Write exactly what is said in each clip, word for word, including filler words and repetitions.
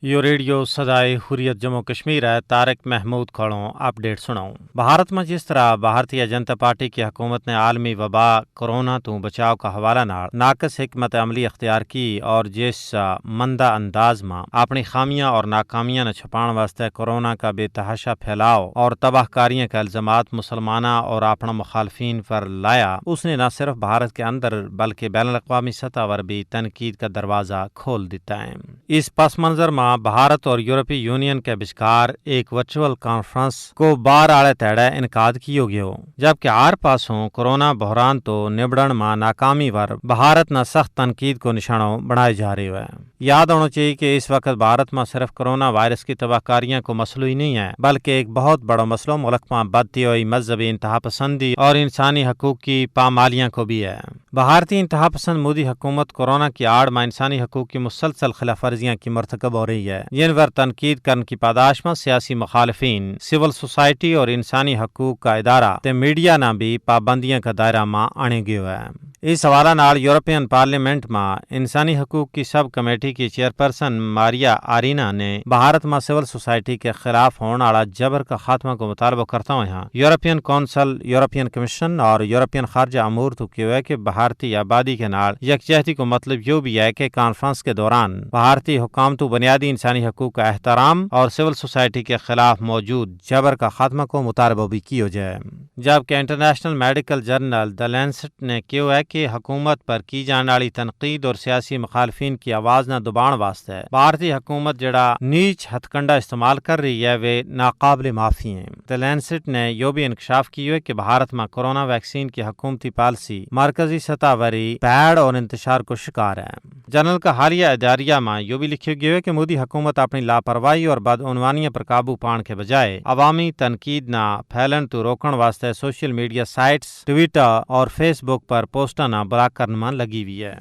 یوہ ریڈیو سدائے حریت جموں کشمیر ہے۔ طارق محمود کھوڑوں اپڈیٹ سناؤں۔ بھارت ما جس طرح بھارتیہ جنتا پارٹی کی حکومت نے عالمی وبا کرونا توں بچاؤ کا حوالہ ناڑ ناقص حکمت عملی اختیار کی اور جس مندہ انداز ما اپنی خامیاں اور ناکامیاں نے چھپان واسطے کرونا کا بے تحاشا پھیلاؤ اور تباہ کاریاں کا الزامات مسلماناں اور اپنا مخالفین پر لایا، اس نے نہ صرف بھارت کے اندر بلکہ بین الاقوامی سطح پر بھی تنقید کا دروازہ کھول دیتا ہے۔ اس پس منظر ما بھارت اور یورپی یونین کے بچکار ایک ورچوئل کانفرنس کو بار آڑے تیڑے انعقاد کیو گیو، جبکہ آر پاسوں کرونا بحران تو نبڑن ما ناکامی پر بھارت نا سخت تنقید کو نشانو بنائے جا رہیو ہے۔ یاد ہونو چاہیے کہ اس وقت بھارت ما صرف کرونا وائرس کی تباہ کاریاں کو مسئلو ہی نہیں ہے بلکہ ایک بہت بڑو مسئلو ملک ما بدتی ہوئی مذہبی انتہا پسندی اور انسانی حقوق کی پامالیاں کو بھی ہے۔ بھارتی انتہا پسند مودی حکومت کرونا کی آڑ ما انسانی حقوق کی مسلسل خلاف ورزیاں کی مرتکب ہو رہی ہے، جن پر تنقید کرن کی پاداش ما سیاسی مخالفین، سول سوسائٹی اور انسانی حقوق کا ادارہ تے میڈیا نا بھی پابندیاں کا دائرہ ما آنے گیو ہے۔ اس حوالہ ناڑ یورپین پارلیمنٹ ما انسانی حقوق کی سب کمیٹی کی چیئرپرسن ماریا آرینا نے بھارت ما سول سوسائٹی کے خلاف ہون آڑا جبر کا خاتمہ کو مطالبو کرتا ہویا یورپین کونسل، یورپین کمیشن اور یورپین خارجہ امور تو کیو ہے کہ بھارتی آبادی کے ناڑ یکجہتی کو مطلب یوہ بھی ہے کہ کانفرنس کے دوران بھارتی حکام تو بنیادی انسانی حقوق کا احترام اور سول سوسائٹی کے خلاف موجود جبر کا خاتمہ کو مطالبو بھی کیو جائے۔ جبکہ انٹرنیشنل میڈیکل جرنل دا لینسٹ نے کہیو ہے کہ حکومت پر کی جان آڑی تنقید اور سیاسی مخالفین کی آواز نا دبان واسطے بھارتی حکومت جڑا نیچ ہتھکنڈا استعمال کر رہی ہے وہ ناقابل معافی ہیں۔ دا لینسٹ نے یوہ بھی انکشاف کیو ہے کہ بھارت ما کرونا ویکسین کی حکومتی پالیسی مرکزی سطح وری پیڑ اور انتشار کو شکار ہے۔ جنرل کا حالیہ اداریہ ما یوہ بھی لکھیو گیو ہے کہ مودی حکومت اپنی لاپرواہی اور بدعنوانیاں پر قابو پان کے بجائے عوامی تنقید نا پھیلن تو روکن واسطے سوشل میڈیا سائٹس ٹویٹر اور فیس بک پر پوسٹاں نا بلاک کرن ما لگی ہوئی ہے۔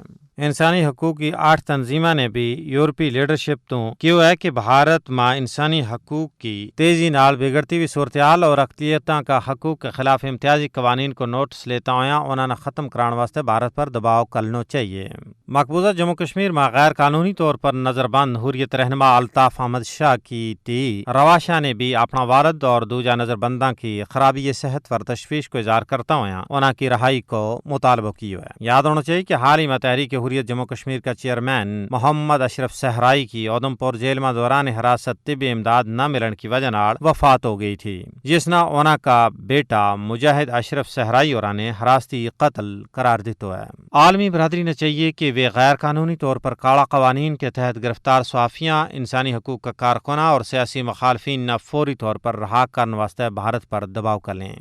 انسانی حقوق کی آٹھ تنظیماں نے بھی یورپی لیڈرشپ تو کہیو ہے کہ بھارت ما انسانی حقوق کی تیزی نال بگڑتی ہوئی صورتحال اور اقلیتاں کا حقوق کے خلاف امتیازی قوانین کو نوٹس لیتا ہویا انہاں نا ختم کران واسطے بھارت پر دباؤ کرنو چاہیے۔ مقبوضہ جموں کشمیر ما غیر قانونی طور پر نظر بند حریت رہنما الطاف احمد شاہ کی تی روا شاہ نے بھی اپنا والد اور دوجہ نظر بنداں کی خرابی صحت پر تشویش کو اظہار کرتا ہویا انہاں کی رہائی کو مطالبو کیو ہے۔ یاد ہونو چاہیے کہ حال ہی ما تحریک حریت جموں کشمیر کا چیئرمین محمد اشرف صحرائی کی اودھمپور جیل ما دوران حراست طبی امداد نہ ملن کی وجہ ناڑ وفات ہو گئی تھی، جس نا انہاں کا بیٹا مجاہد اشرف صحرائی اور نے حراستی قتل قرار دیتو ہے۔ عالمی برادری نا چاہیے کہ ویہ غیر قانونی طور پر کاڑا قوانین کے تحت گرفتار صحافیاں انسانی حقوق کا کارکناں اور سیاسی مخالفین نا فوری طور پر رہا کرن واسطے بھارت پر دباؤ کر لیں۔